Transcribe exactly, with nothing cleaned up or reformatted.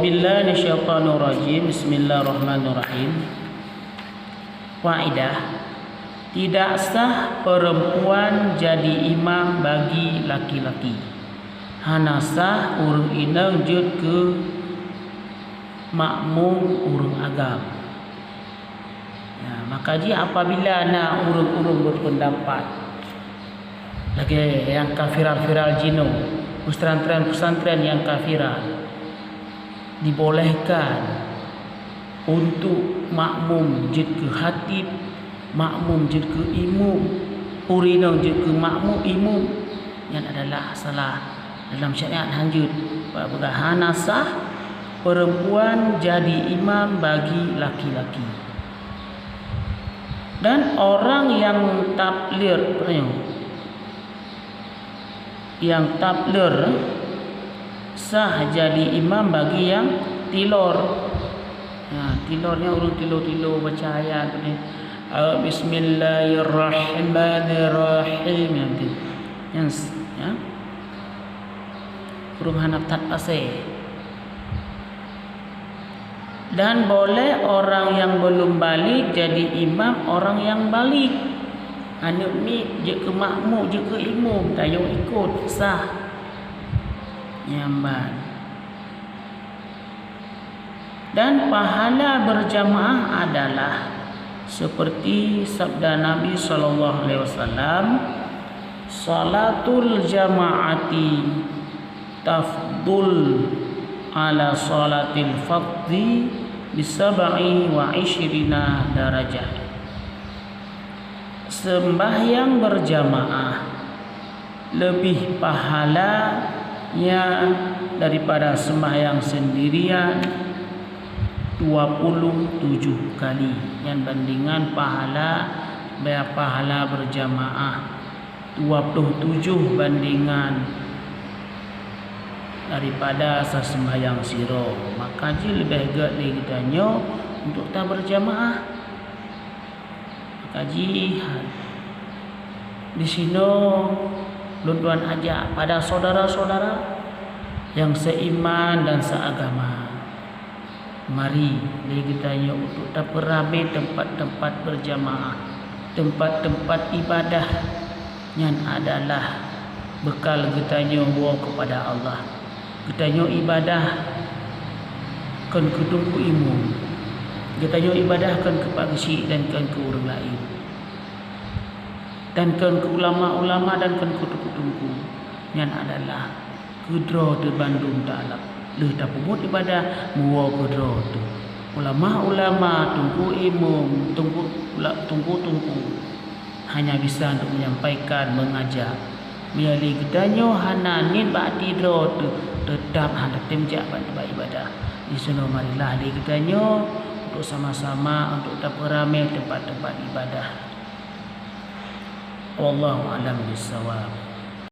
Bismillahirrahmanirrahim. Bismillahirrahmanirrahim. Faedah, tidak sah perempuan jadi imam bagi laki-laki. Hana sah ureuëng inong jeuet keu makmum ureuëng agam. Ya, maka jih apabila na ureuëng-ureuëng berpendapat lagée nyang ka viral-viral jinoe, pesantren-pesantren nyang ka viral, dibolehkan untuk makmum jeuet keu khatib, makmum jeuet keu imum, ureuëng inong jeuet keu makmum, imum, nyan adalah salah dalam syariat hanjeuet. Bak peugah hana sah perempuan jadi imam bagi laki-laki. Dan orang yang tabligh, nyang tabligh sah jadi imam bagi nyang tilor. Nah, tilor nyan ureuëng tilo-tilo baca ayat tu deh. Ah, bismillahirrahmanirrahim, nyang tu. Nyang s-, ya. Ureuëng hana that pasé. Dan boleh orang yang belum baligh jadi imam orang yang baligh. Aneuëk miet jeuet keu makmum, jeuet keu imum, tanyoe ikot, sah. Nyan ban. Dan pahala berjamaah adalah seperti sabda Nabi sallallahu alaihi wasallam, "Salatul jama'ati tafdul ala salatil fardhi bi sab'i wa isyrina darajah." Sembahyang berjamaah lebih pahalanya daripada sembahyang sendirian dua puluh tujuh kali. Nyan bandingan pahala, pahala berjamaah dua puluh tujuh bandingan daripada saseumbahyang sidroe. Maka jih leubeh gét lé geutanyoe untuk taberjamaah. Maka jih disinoe lôn tuan ajak pada saudara-saudara nyang seiman dan seagama. Mari lé geutanyoe untuk tapeuramé teumpat-teumpat berjamaah, teumpat-teumpat ibadah. Nyan adalah beukal geutanyoe woe keupada Allah. Geutanyoe ibadah kon keu teungku imum. Geutanyoe ibadah kon keu pak geuchik dan kon keu ureuëng laén. Dan kon keu ulama-ulama dan kon keu teungku-teungku. Nyan adalah keudroe teuh bandum taala. Lheueh tapeubuet ibadah, meuwoe keudroe teuh. Ulama-ulama, teungku imum, teungku, teungku-teungku hanya bisa untuk menyampaikan, mengajak. Meunyo lé geutanyoe hana niet bak ati droe teuh, teutab hana tem jak bak, bak ibadah. Disinoe marilah lé geutanyoe untuk sama-sama untuk tapeuramé teumpat-teumpat ibadah. Wallahu a'lam bissawab.